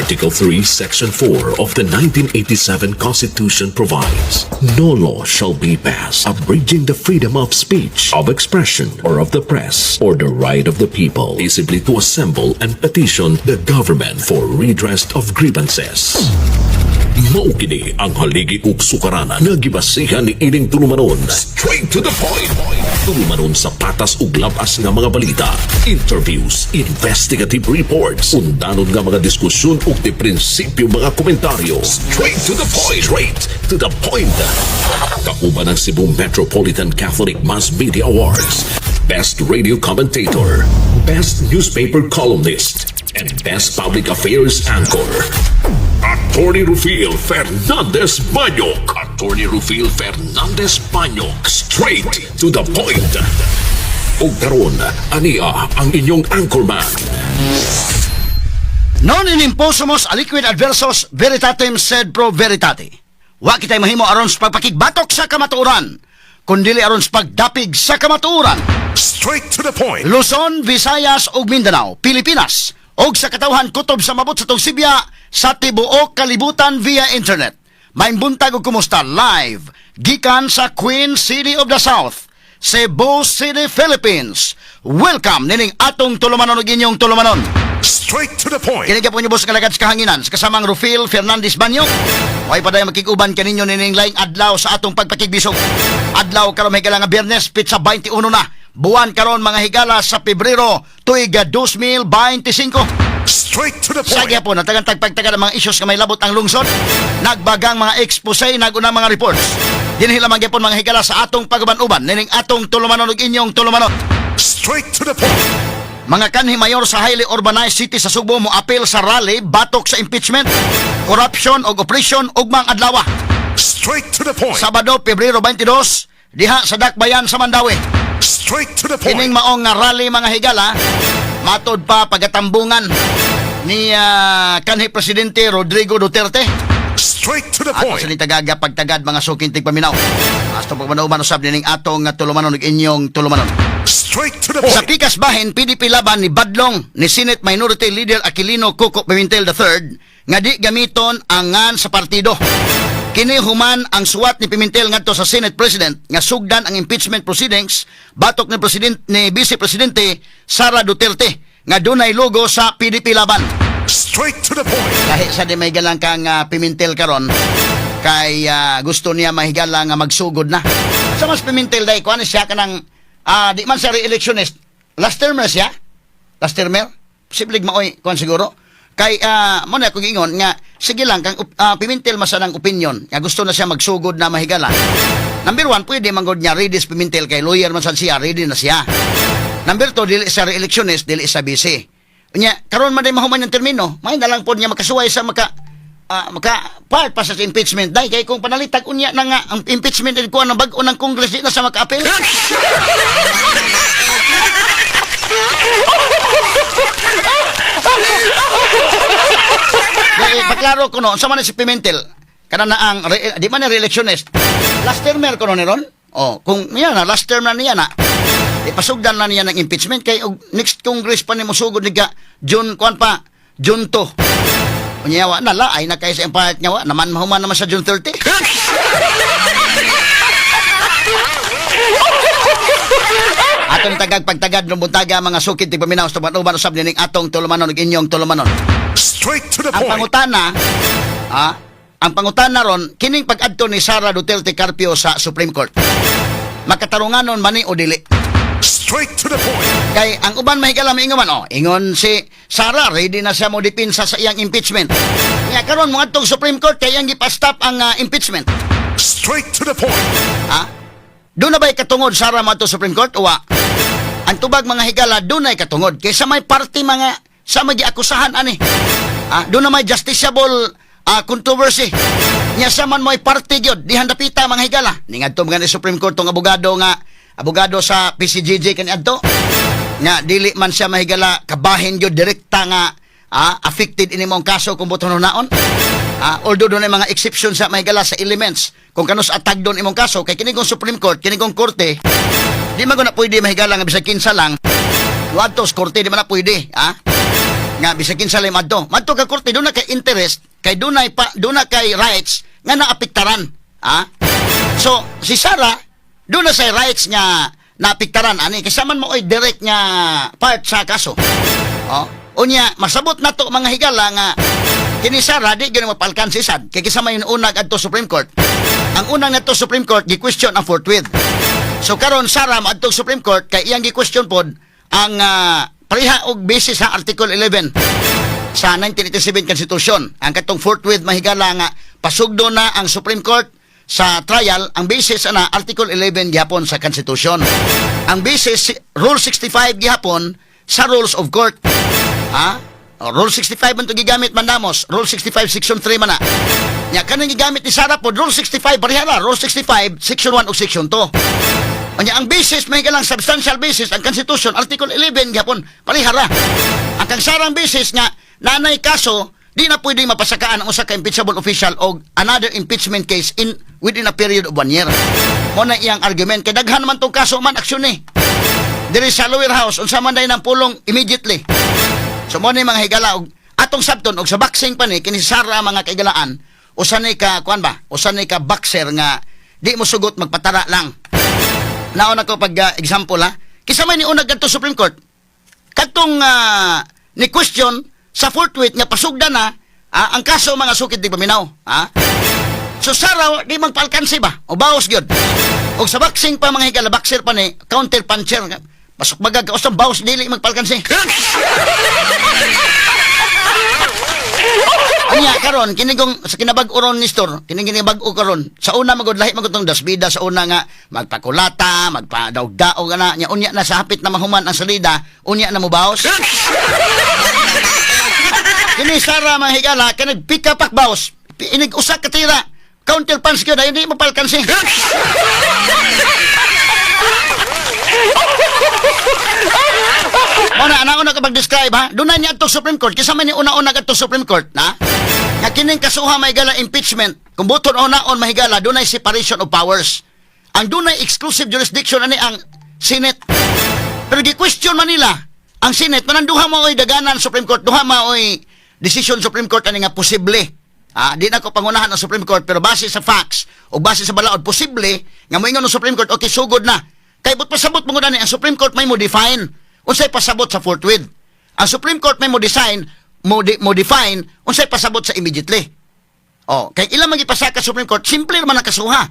Article 3, Section 4 of the 1987 Constitution provides, "No law shall be passed abridging the freedom of speech, of expression, or of the press, or the right of the people peaceably to assemble and petition the government for redress of grievances." Mao kini ang haligi ug sukaranan nga gibasihan ni ining tulumanon. Straight to the point. Tulumanon sa patas ug labas nga mga balita, interviews, investigative reports, undanon nga mga diskusyon ug di prinsipyo mga komentaryo. Straight to the point. Straight to the point. Kauban ang Cebu Metropolitan Catholic Mass Media Awards, Best Radio Commentator, Best Newspaper Columnist, and Best Public Affairs Anchor. Attorney Rufil Fernandez Banyok. Attorney Rufil Fernandez Banyok. Straight to the point. Ug karon, ania ang inyong anchorman. Non in imposumus aliquid adversus veritatem sed pro veritate. Wa kitay mahimo aron sa pagpakigbatok sa kamatuoran, kundili aron sa pagdapig sa kamatuoran. Straight to the point. Luzon, Visayas ug Mindanao, Pilipinas, ug sa katawhan kutob sa mabot sa Sibya sa tibuok kalibutan via internet. Maayong buntag ug kumusta live gikan sa Queen City of the South, Cebu City, Philippines. Welcome nining atong tulumanon ug inyong tulumanon. Straight to the point. Kini po niyo sa kalagad sa kahanginan sa kasamang Rufil Fernandez Banyo. Way padayon makig-uban kaninyo nining laing adlaw sa atong pagpakigbisog. Adlaw karon, mga higala, nga Biyernes, petsa 21 na. Buwan karon, mga higala, sa Pebrero, tuig 2025. Straight to the Sa point. gyapon, natagan tagpagtaga ng mga issues nga may labot ang lungsod, nagbagang mga expose, nagunang mga reports. Dinhi lamang gyapon, mga higala, sa atong paguban-uban nining atong tulumanon ug inyong tulumanon. Straight to the point. Mga kanhi mayor sa highly urbanized city sa Sugbo mo appeal sa rally batok sa impeachment, corruption ug oppression ugmang adlaw. Straight to the point. Sabado, Pebrero 22, diha sa Dakbayan sa Mandaue. Straight to the point. Kining maong nga rally, mga higala, matod pa pagatambungan ni kanhi Presidente Rodrigo Duterte. Straight to the Ato point. sa ni tagaga pagtagad, mga suking tigpaminaw. Hasta pagmanauman usab nining atong nga tulumanon ug inyong tulumanon. Straight to the Sa point. pikas bahin, PDP Laban ni Badlong ni Senate Minority Leader Aquilino Coco Pimentel III nga di gamiton ang ngan sa partido. Kini human ang suwat ni Pimentel ngadto sa Senate President nga sugdan ang impeachment proceedings batok ni President ni Vice Presidente Sara Duterte nga dunay logo sa PDP Laban. Straight to the point. Kahit sa di may galang kang Pimentel karon kay gusto niya, mahigala, nga magsugod na. Sa mas Pimentel day kuan siya kanang di man siya re-electionist. Last termer siya. Last termer. Posible maoy kuan siguro. Kay mo na akong ingon nga sige lang kang Pimentel masa ng opinion nga gusto na siya magsugod na, mahigala. Number one, pwede manggod niya ready si Pimentel kay lawyer man sad siya, ready na siya. Number two, dili siya re-electionist, dili siya busy. Unya, karon man day mahuman yung termino, may na lang po niya makasuway sa maka part pa sa impeachment dai kay kung panalitag unya na nga ang impeachment ay kuan ng bag-o ng Congress, di na sa maka-appeal. Dai paklaro ko no, unsa man ni si Pimentel? Kana na ang di man ni re-electionist. Last termer ko no ni ron. Oh, kung niya na last term na niya na. Di pasugdan na niya ng impeachment kay og next Congress pa ni mosugod ni ka June kuan pa, June 2. Unya wa na la ay na kay sa empire niya, wa naman mahuman naman sa June 30. Atong tagag pagtagad ng buntaga, mga sukid tigpaminaw sa uban usab nining atong tulumanon ug inyong tulumanon. Straight to the Ang point. pangutana, ang pangutana ron, kining pag-adto ni Sara Duterte Carpio sa Supreme Court. Makatarunganon man ni o dili? Straight to the point. Kay ang uban, mahigala, maingon man, oh, ingon si Sara, ready na siya mo depensa sa iyang impeachment. Nga karon mo adtong Supreme Court kay iyang gipa-stop ang impeachment. Straight to the point. Ha? Doon na ba'y katungod Sara mo adto Supreme Court o wa? Ang tubag, mga higala, doon ay katungod. Kaysa may party mga sa may giakusahan ani. Ah, doon na may justiciable controversy. Nya sa man may party gyud, di handapita, mga higala. Ningadto mga ni Supreme Court tong abogado nga abogado sa PCGG kani adto. Nga dili man siya, mahigala, kabahin gyud direkta nga affected ini mong kaso kung buton naon. Although doon ay mga exception sa, mahigala, sa elements kung kanus atag doon imong kaso kay kini kong Supreme Court, kini kong korte, di man ko na pwede, mahigala, nga bisag kinsa lang wadto sa korte, di man na pwede, ha. Nga bisag kinsa lay madto. Madto ka korte, duna kay interest, kay dunay pa duna kay rights nga naapektaran. Ah? So, si Sara, duna say rights nga naapektaran ani kaysa man mo oy direct nga part sa kaso. Oh. Unya, masabot na to, mga higala, nga kini Sara di gyud mapalkansi sad kay kisa may unag adto Supreme Court. Ang unang nato Supreme Court, gi-question ang forthwith. So karon Sara maadto Supreme Court kay iyang gi-question pod ang pareha og basis sa Article 11 sa 1987 Constitution. Ang katong forthwith, mahigala, nga pasugdo na ang Supreme Court sa trial, ang basis ana Article 11 gihapon sa Constitution. Ang basis Rule 65 gihapon sa Rules of Court. Ha? O, Rule 65 man to gigamit mandamos. Rule 65 Section 3 man na. Nya kanang gigamit ni Sara pod Rule 65 pareha ra, Rule 65 Section 1 ug Section 2. Unya ang basis may galang substantial basis ang Constitution Article 11 gihapon, pareha ra. Ang kang Sarang basis nga nanay kaso, di na pwede mapasakaan ang usa ka impeachable official og another impeachment case in within a period of one year. Mo na iyang argument kay daghan man tong kaso man aksyon eh. Diri sa lower house, unsa man day ng pulong immediately. So mo ni, mga higala, og atong sabton og sa boxing pa ni kini si Sara, mga kaigalaan, usa ni ka kuan ba? Usa ni ka boxer nga di mo sugot, magpatara lang. Nauna ko pag example ha. Kisa may niunag kadto Supreme Court. Kadtong ni question sa forthwith nga pasugda na ang kaso, mga sukit di paminaw. Ha? So Sara di magpalkansi ba? O baos gyud. Og sa boxing pa, mga higala, boxer pa ni, counter puncher. Pasok bagag ka usang baos, dili magpalkansi. Unya karon kinigong sa kinabag-o ron ni store, kining kinabag-o karon. Sa una magud lahi magud tong dasbida sa una nga magpakulata, magpadaog-daog ana nya, unya na sa hapit na mahuman ang salida, unya na mobaos. Kini Sara, mga higala, kanag pick up baos. Inig usa ka tira. Counter punch gyud, ay hindi mo palkansi. Muna, ana una ka pag-describe ha. Doon na niya ato Supreme Court. Kisa man ni una-una kadto Supreme Court na. Nga kining kasuha may gala impeachment. Kung buton o naon mahigala, doon ay separation of powers. Ang doon ay exclusive jurisdiction ani ang Senate. Pero gi-question man nila ang Senate, manang duha mo oy daganan Supreme Court, duha mo oy decision Supreme Court ani nga posible. Ah, di na ko pangunahan ang Supreme Court, pero base sa facts o base sa balaod, posible nga moingon ang Supreme Court, okay, sugod na. Kay but pasabot mo ani ang Supreme Court may mo define unsay pasabot sa forthwith. Ang Supreme Court may mo design mo define unsay pasabot sa immediately. Oh, kay ilang magipasaka Supreme Court, simple man ang kasuha.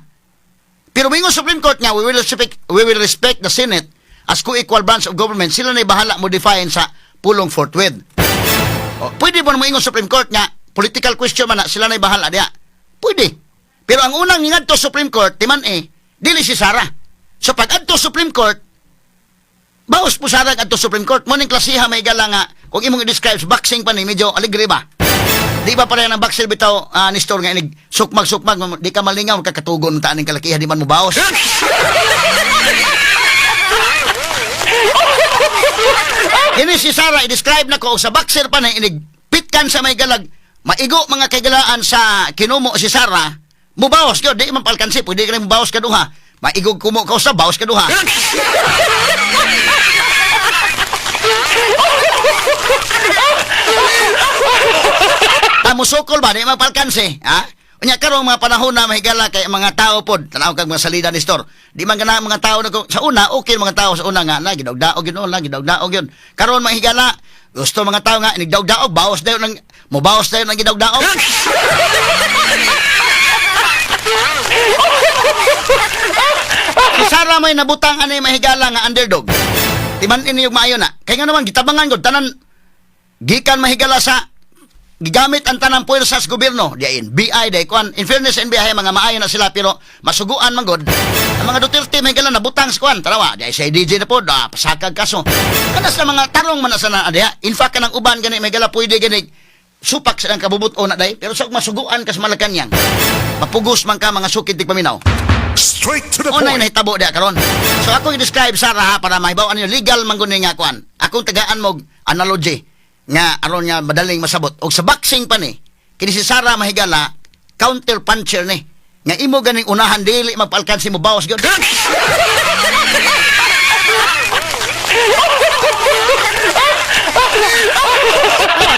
Pero moingon Supreme Court nga we will respect the Senate as co-equal branch of government. Sila na bahala mo define sa pulong forthwith. O, pwede ba moingon Supreme Court nga political question man na, sila na bahala diya? Pwede. Pero ang unang ningadto Supreme Court, timan eh, dili si Sara. So pag adto Supreme Court, baos po Sara adto Supreme Court. Mo ning klasiha may gala nga kung imong i-describe sa boxing pa ni medyo aligre ba? Di ba pareha ng boxer bitaw, ni store nga inig sukmag-sukmag, di ka malingaw kakatugon ta aning kalakiha, di man mo baos. Kini si Sara, i-describe na ko og sa boxer pa na inig pitkan sa may galag maigo, mga kaigalaan, sa kinumo si Sara, mubaos gyud, di man palkansi, pwede ka rin mubaos ka duha. Maigog kumo ka sa baos ka duha. Musukol ba, di man palkansi, ha? Unya karon mga panahon na, mahigala, kay mga tao pod, tanaw kag mga salida ni store. Di man gana mga tao na sa una okay mga tao sa una nga na gidawdaog yun, la gidawdaog yun. Karon, mahigala, gusto mga tao nga inigdaog-daog, baos dayon ng mobaos dayon ng gidawdaog. Si Sara may nabutang ani, mahigala, nga underdog. Timan ini yung maayo na. Kay nga naman gitabangan gud tanan gikan, mahigala, sa gigamit ang tanang puwersa sa gobyerno diin BI day kuan. In fairness sa NBI, mga maayo na sila, pero masuguan man gud ang mga Duterte may gala nabutang sa kuan, tarawa di sa DJ na pod, pasakag kaso kana sa mga tarong man na sa na diha. In fact, kanang uban gani may gala pwede gani supak sa kabubut-on na day, pero sa masuguan ka sa Malacañang, mapugos man ka, mga sukid di paminaw. Straight to the Unay point. nahitabo diha karon. So ako i-describe Sara ha para mahibaw ano legal man gud ni nga kuan. Akong tagaan mo analogy nga aron nga madaling masabot. Og sa boxing pa ni kini si Sara, mahigala, counter puncher ni. Nga imo ganing unahan, dili magpalkansi, mo bawas gyud.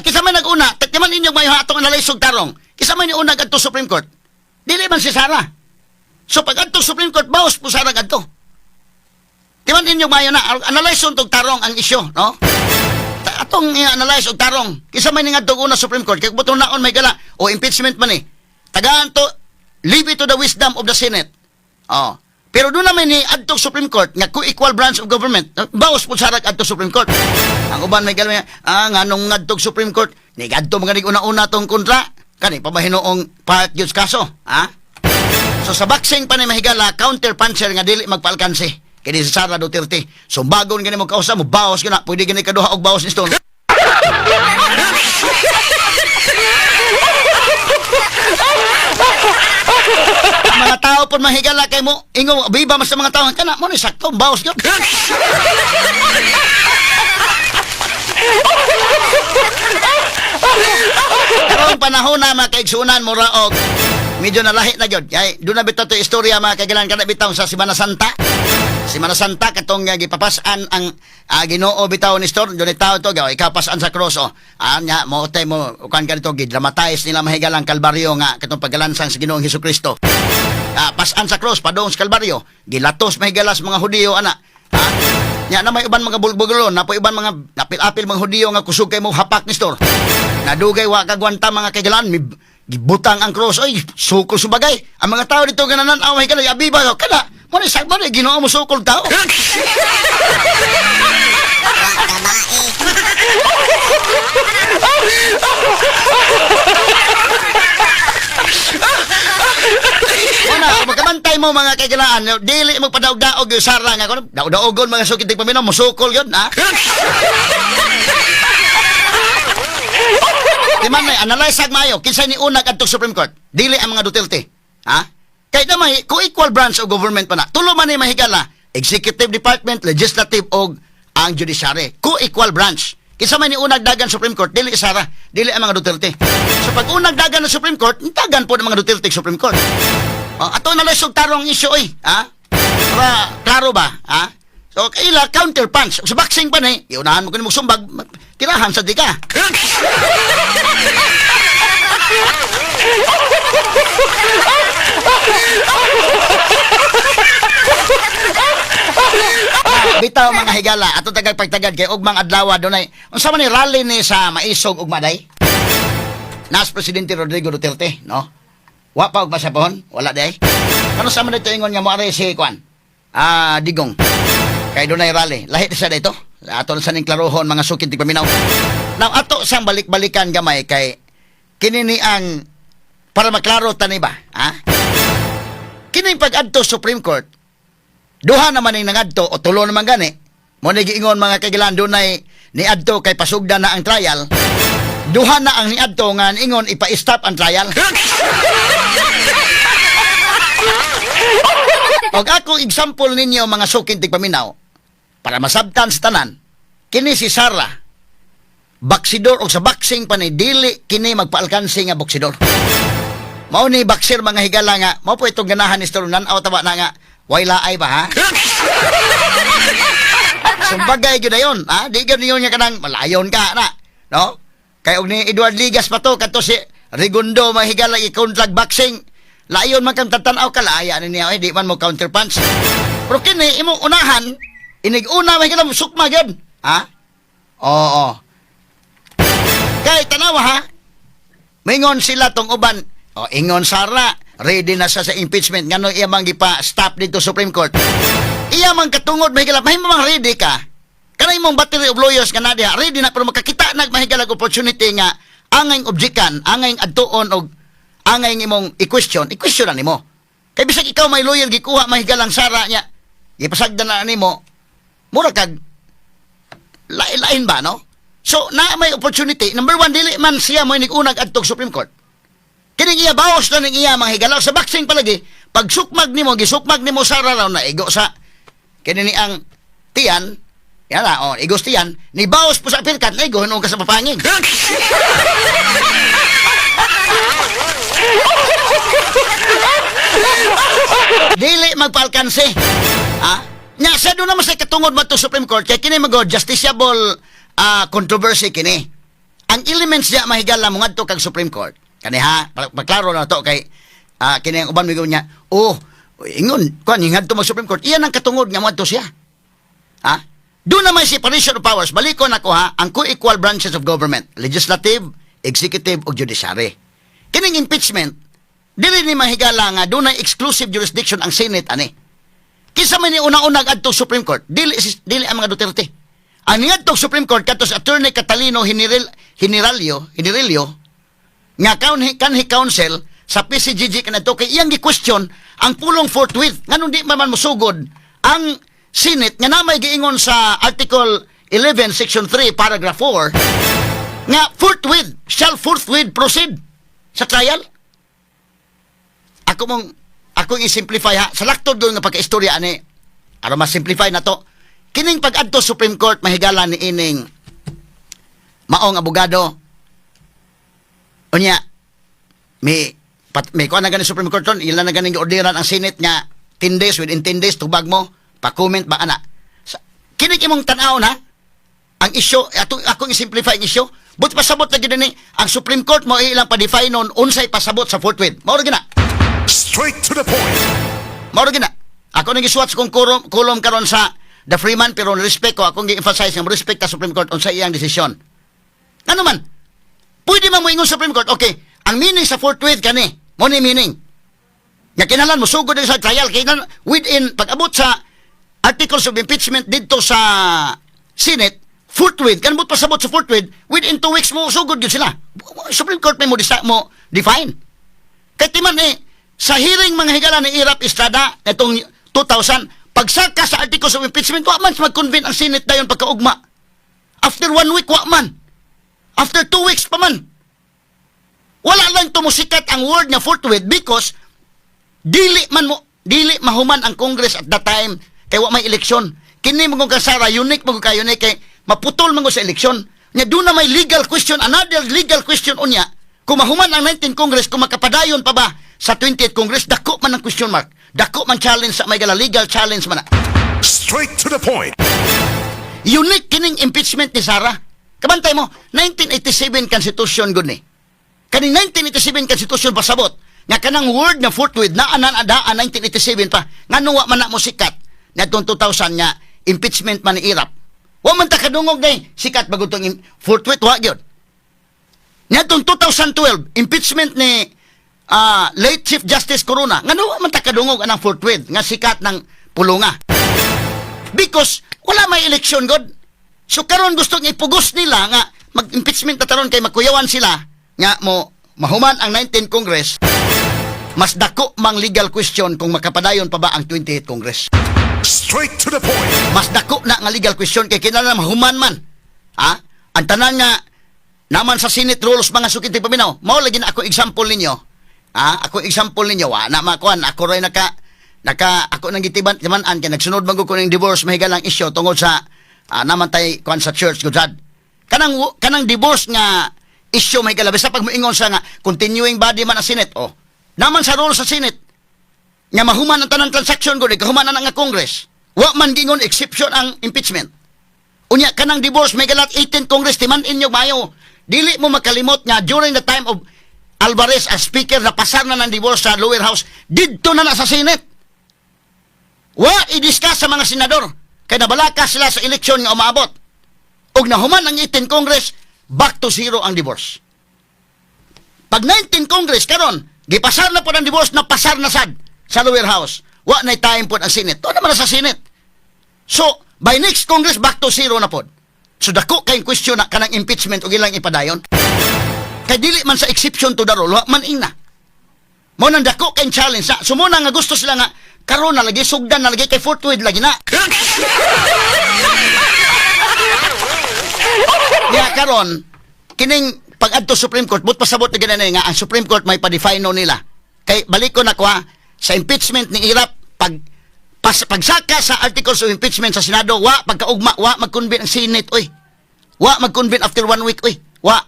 Kinsa may nag-una, timan ninyo may atong analyze og tarong. Kinsa may niuna adto Supreme Court? Dili man si Sara. So pag adto Supreme Court, baos po Sara adto. Timan ninyo mayo na analyze og tarong ang isyu, no? Atong i-analyze og tarong. Kinsa may ningadto una Supreme Court, kay buton naon may gala o impeachment man eh. Tagaan to, leave it to the wisdom of the Senate. Oh. Pero doon naman ni adto Supreme Court nga co-equal branch of government. Baos po sarag adto Supreme Court. Ang uban may gala, nganong ngadto Supreme Court, ni gadto mga nig una-una tong kontra kani pa ba hinuong part gyud kaso, ha? So sa boxing pa ni mahigala, counter puncher nga dili magpaalkanse. Kini si Sara Duterte. So bagon gani mo kausa mo baos gyud na, pwede gani kaduha og baos ni Stone. Ang mga tao pud mahigala kay mo ingo biba mas sa mga tao kana mo ni sakto baos gyud. Karong panahon na mga kaigsunan mura og medyo nalahi na gyud. Kay doon na bitaw to istorya mga kaigilan kana bitaw sa Semana Santa. Semana Santa katong gipapas-an ang Ginoo bitaw ni Stor, doon tao to gaw ikapas-an sa cross oh. Anya mo utay mo kuan kanito gidramatize nila mahigalang Kalbaryo nga katong pagkalansang sa Ginoong Hesukristo. Pas-an sa cross padung sa Kalbaryo, gilatos mahigalas mga Hudiyo ana. Ha? Nya na may uban mga bulbulon, na po uban mga apil-apil mga Hudiyo nga kusog kay mo hapak ni Stor. Nadugay wa kagwanta mga kaigalan, gibutang ang cross, oy, sukol subagay. Ang mga tao dito gananan aw mahigala abiba kada. Mo ni sakmo ni Ginoo mo sukol tao. Una, magkabantay mo mga kaigalaan, dili mo padaog-daog yung sara nga kuno, daog-daogon mga sukit tig paminaw, musukol yun, ha? Di man may analyze ag maayo, kinsa ni una kadto Supreme Court, dili ang mga Duterte, ha? Kay na may co-equal branch of government pa na. Tulo man ni mahigala, executive department, legislative og ang judiciary. Co-equal branch. Kinsa man ni unag dagan Supreme Court, dili Sara, dili ang mga Duterte. So pag unag dagan ng Supreme Court, dagan po ng mga Duterte Supreme Court. Oh, ato na lang tarong issue oy, ha? Para klaro ba, ha? So kaila counter punch. Sa boxing pa ni, iunahan mo kuno sumbag, tirahan sa di ka. Bitaw mga higala, ato tagag pagtagad kay ugmang adlaw dunay. Unsa man ni rally ni sa Maisog ugma day? Nas Presidente Rodrigo Duterte, no? Wa pa ugma sa pohon? Wala day. Kano sa man dito ingon nga mo ari si kuan? Digong. Kay dunay rally. Lahi sa dito. Ato sa ning klarohon mga sukid ti paminaw. Now ato sang balik-balikan gamay kay kini ni ang para maklaro tani ba, ha? Kining pag-adto Supreme Court, duha naman ning nangadto o tulo naman gani. Mo ni giingon mga kagilan dunay niadto kay pasugdan na ang trial. Duha na ang niadto nga ingon ipa-stop ang trial. Og ako example ninyo mga sukin tigpaminaw para masabtan sa tanan. Kini si Sara baksidor og sa boxing pa ni dili kini magpaalkanse nga boksidor. Mao ni boxer mga higala nga mao po itong ganahan ni Stone nan-aw taba na nga way laay ba ha? Sumbagay gyud ayon, ha? Di gyud niyo nga kanang malayon ka na, no? Kay og ni Edward Ligas pa to kadto si Rigundo mahigala i-contract boxing. Layon man kang tatan-aw ka laaya ni niya, eh, di man mo counter punch. Pero kini imong unahan, inig-una mahigala mo sukma gyud, ha? Oo. Kay tanawa ha. Mingon sila tong uban. O ingon Sara, ready na siya sa impeachment ngano iya man gipa-stop dito Supreme Court. Iya man katungod mahigala, mahimo mang ready ka. Kanay imong battery of lawyers nga na diha, ready na pero makakita na mahigala opportunity nga angay objekan, angay adtuon og angay imong i-question, i-question na nimo. Kay bisag ikaw may lawyer gikuha mahigalang Sara niya, gipasagdan na nimo, mura kag lain-lain ba no? So na may opportunity, number one dili man siya mo inig-unag adtog Supreme Court. Kining iya baos na ning iya mga higalaw sa boxing palagi, pag sukmag nimo, gisukmag nimo Sara raw na igo sa kini ni ang tiyan, yan na, oh, igos tiyan, ni baos po sa uppercut, na igo hinuon ka sa papangig. Dili magpalkanse. Ha? Nya sa doon naman sa katungod ba to Supreme Court kay kini magod justiciable controversy kini. Ang elements diya, mahigala, mo ngadto kag Supreme Court. Kani ha, paklaro na to kay kini ang uban migo niya. Oh, ingon kuan ngadto mag Supreme Court. Iyan ang katungod nga moadto siya. Ha? Doon naman separation of powers. Balikon ako ha, ang co-equal branches of government, legislative, executive ug judiciary. Kining impeachment, dili ni mahigala nga dunay exclusive jurisdiction ang Senate ani. Kinsa man ni una-unag adto Supreme Court, dili ang mga Duterte. Ang niadto Supreme Court kadto si Attorney Catalino General Generalio Generillo nga kanhi kanhi counsel sa PCGG kanadto kay iyang gi-question ang pulong "forthwith", nganong di man man mosugod ang Senate nga namay giingon sa Article 11 Section 3 Paragraph 4 nga forthwith, shall forthwith proceed sa trial. Ako mong akong i-simplify ha, sa laktod doon nga pagka-istorya ani, aron mas-simplify na to. Kining pag-adto Supreme Court, mahigala, ni ining maong abogado, unya may kuan na gani Supreme Court ron, ila na ganing orderan ang Senate nga 10 days, within 10 days tubag mo, pa-comment ba ana. Sa, kini imong tan-aw na ang issue ato, akong i-simplify ang issue, but pasabot na gid ni ang Supreme Court mo ilang pa-define nun unsay pasabot sa "forthwith". Mao ra gina. Straight to the point. Mao ra gina. Ako nang gisuwat sa kong kulom karon sa The Freeman, pero respect ko, akong gi-emphasize nga respect ta Supreme Court unsay iyang desisyon. Ano man, pwede man mo ingon Supreme Court, "Okay, ang meaning sa 'forthwith' kani, mo ni meaning nga kinahanglan mo sugod sa trial kay within pag-abot sa articles of impeachment didto sa Senate, forthwith kan but pasabot sa 'forthwith', within 2 weeks mo sugod gyud sila." Supreme Court may mo mo define. Kay timan eh, sa hearing, mga higala, ni Erap Estrada nitong 2000, pagsaka sa articles of impeachment, wa man mag-convene ang Senate dayon pagkaugma. After one week, wa man. After 2 weeks pa man. Wala lang tumusikat ang word nga "forthwith" because dili man mo dili mahuman ang Congress at that time kay wa may eleksyon. Kini mo kung Sara, unique mo kayo ni kay maputol man ko sa eleksyon. Nya doon na may legal question, another legal question unya, kung mahuman ang 19 Congress, kung makapadayon pa ba sa 20th Congress, dako man ang question mark. Dako man challenge sa may gala, legal challenge man na. Straight to the point. Unique kining impeachment ni Sara. Kabantay mo, 1987 Constitution gud ni. Kaning 1987 Constitution pasabot nga kanang word nga "forthwith" na anan adaan 1987 pa. Ngano wa man na mo sikat ngadtong 2000 nga impeachment man ni Erap? Wa man ta kadungog day sikat bagud tong "forthwith", wa gyud. Ngadtong 2012 impeachment ni late Chief Justice Corona, ngano wa man ta kadungog anang "forthwith" nga sikat ng pulunga? Because wala may eleksyon god. So karon gusto nga ipugos nila nga mag-impeachment na taron kay magkuyawan sila nga mo mahuman ang 19 Congress, mas dako mang legal question kung makapadayon pa ba ang 28 Congress. Straight to the point. Mas dako na nga legal question kay kinahanglan mahuman man. Ha? Ang tanan nga naman sa Senate rules, mga suki tigpaminaw. Mao lagi na ako example ninyo. Ha? Ako example ninyo wa na makuan ako ray naka naka ako nang gitiban timan-an kay nagsunod man gud ko ning divorce, mahigalang issue tungod sa naman tay kuan sa church gud sad. Kanang divorce nga issue, mahigala, basta pag moingon sa nga continuing body man ang Senate, oh. Naman sa rules sa Senate nga mahuman ang tanang transaction gud, kahuman na nga Congress. Wa man gingon exception ang impeachment. Unya kanang divorce may galat 18 Congress, timan-in nyo mayo. Dili mo makalimot nga during the time of Alvarez as speaker, napasar na ng divorce sa lower house, didto na na sa Senate. Wa i-discuss sa mga senador kay nabalaka sila sa eleksyon nga umaabot. Ug nahuman ang 18 Congress, back to zero ang divorce. Pag 19 Congress karon, gipasar na po ang divorce, napasar na sad sa lower house. Wa na time po ang Senate. To naman na sa Senate. So, by next Congress, back to zero na pod. So, dako kay question na kanang impeachment ug ilang ipadayon. Kay dili man sa exception to the rule, wa man ingna. Mo nang dako kay challenge na. So, mo na nga gusto sila nga karon na lagi, sugdan na lagi kay forthwith lagi na. Kaya karon kining pag-adto Supreme Court, but pasabot na ganun nga ang Supreme Court may pa-define no nila. Kay balik ko na ko ha, sa impeachment ni Erap, pagsaka sa articles of impeachment sa Senado, wa pagkaugma, wa mag-convene ang Senate, oy. Wa mag-convene after one week, oy. Wa.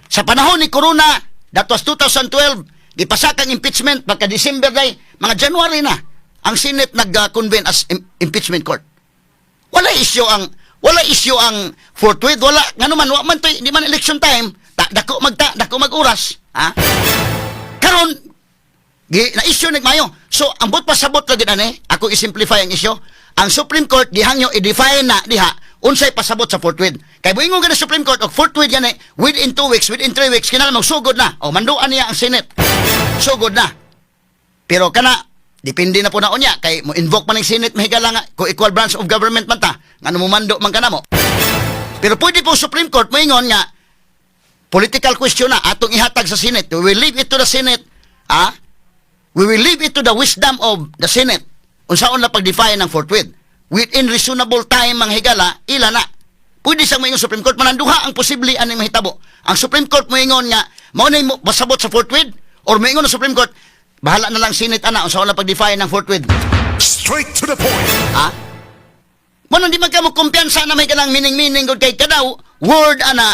Sa panahon ni Corona, that was 2012, gipasaka ang impeachment pagka December day, mga January na ang Senate nag-convene as impeachment court. Wala issue ang Wala issue ang forthwith, wala ngano man wa man toy, di man election time, ta, dako magta dako mag oras, ha? Karon gi na issue nagmayo. So ang buot pasabot lagi ani, ako i-simplify ang issue. Ang Supreme Court gihangyo i-define na diha unsay pasabot sa forthwith. Kay moingon gani Supreme Court og forthwith gani within 2 weeks, within 3 weeks kinahanglan magsugod na. O manduan niya ang Senate. Sugod na. Pero kana depende na po na unya kay mo invoke man ang Senate, mahigala nga ko equal branch of government man ta, ngano mo mando man kanamo. Pero pwede po Supreme Court moingon nga political question na atong ihatag sa Senate. We will leave it to the Senate. Ah? We will leave it to the wisdom of the Senate. Unsaon na pag-define ng forthwith. Within reasonable time, mga higala, ila na. Pwede sa moingon Supreme Court, mananduha ang posible aning mahitabo. Ang Supreme Court moingon nga, mao na mo pasabot sa forthwith, or moingon ang Supreme Court, bahala na lang Senate ana, unsaon na pag-define ng forthwith. Straight to the point. Ha? Mo di man ka mo kumpiyansa na may kanang meaning-meaning gud kay kadaw word ana,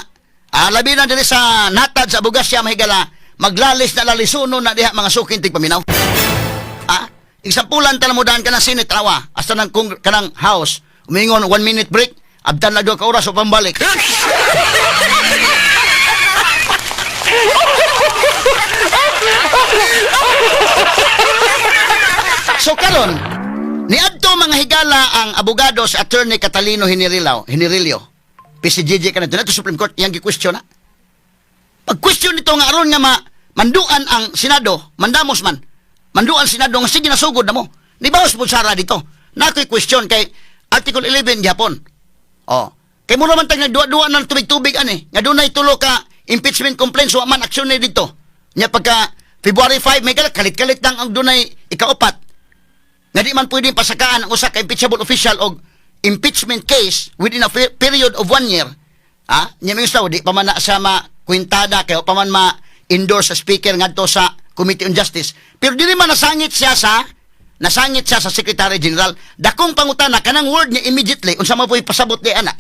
ah, labi na diri sa natad sa Bugasya, mahigala, maglalis na lalisuno na diha mga suking tigpaminaw. Ah, exampulan ta mo daan kanang Senate rawa hasta nang kung kanang House umingon 1 minute break, abtan lang 2 ka oras o pambalik. So karon niadto, mga higala, ang abogado sa Attorney Catalino Hinirilaw, Hinirillo. PCGG ka na ito Supreme Court, iyang gi-question na. Pag-question nito nga aron nga ma manduan ang Senado, mandamos man. Manduan Senado nga sige nasugod na mo. Nibawas po sara dito. Nakoy question kay Article 11 gyapon. Oh. Kay mura man tag nagduwa-duwa ng tubig-tubig ani. Nga dunay tulo ka impeachment complaints, wa man aksyon ni dito. Nya pagka February 5 may kalit-kalit lang ang dunay ikaupat. Nga di man pwedeng pasakaan ang usa ka impeachable official og impeachment case within a period of one year. Ah, nya may gusto, di pa man na siya ma-kwintada kay wa pa man ma-endorse sa speaker ngadto sa Committee on Justice. Pero dili man nasangit siya sa Secretary General. Dakong pangutana kanang word niya immediately, unsa man po'y pasabot ni ana?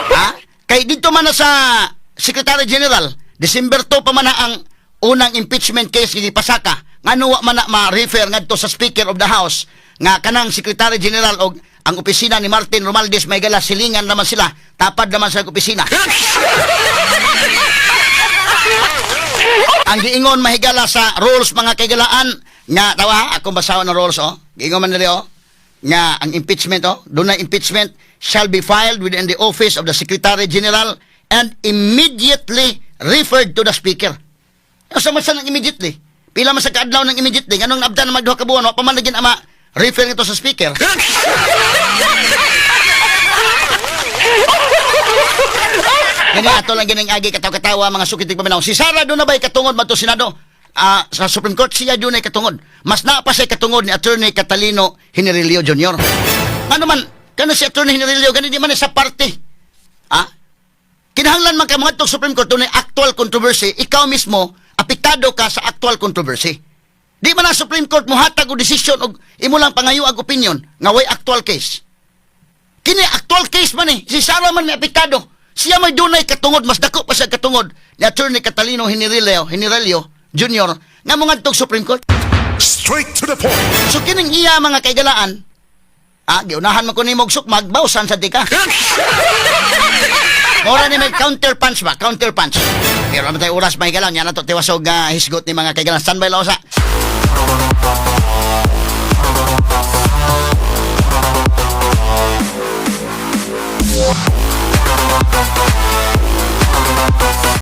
Ha? Kay dito man na sa Secretary General, December 2 pa man na ang unang impeachment case gipasaka. Ngano wa man na ma-refer ngadto sa Speaker of the House nga kanang Secretary General og ang opisina ni Martin Romualdez may gala silingan naman sila, tapad naman sa opisina. Ang giingon, mahigala, sa rules, mga kaigalaan nga tawa ha, akong basahon ng rules, oh. Giingon man diri, oh, nga ang impeachment, oh, dunay impeachment shall be filed within the office of the Secretary General and immediately referred to the Speaker. Asa man sa nang immediately? Pila man sa kaadlaw ng immediately? Nganong naabdan na magduha ka buwan, wa pa man lagi na ma-refer nito sa Speaker? Gani ato lang gining agi katawa-katawa, mga sukitig paminaw. Si Sara doon na ba'y katungod man to Senado? Ah, sa Supreme Court siya doon ay katungod. Mas naa pa siya katungod ni Attorney Catalino Hinerillo Jr. Ano man, kano si Attorney Hinerillo, gani di man sa party. Ah? Kinahanglan man ka mga Supreme Court dunay actual controversy, ikaw mismo apektado ka sa actual controversy. Di man ang Supreme Court mohatag og desisyon og imo lang pangayo ag opinion nga way actual case. Kini actual case man eh. Si Sara man may apektado. Siya may dunay katungod, mas dako pa siya katungod ni Attorney Catalino Hinerillo Jr. nga mo ngadtog Supreme Court. Straight to the point. So kining iya, mga kaigalaan, ah, giunahan man ko nimo og sukmag, bawsan sa di ka. Mora ni may counter punch ba? Counter punch. Pero naman tayo oras, mga kaigalaan, yan na to tiwasog hisgot ni mga kaigalaan. Standby lang sa.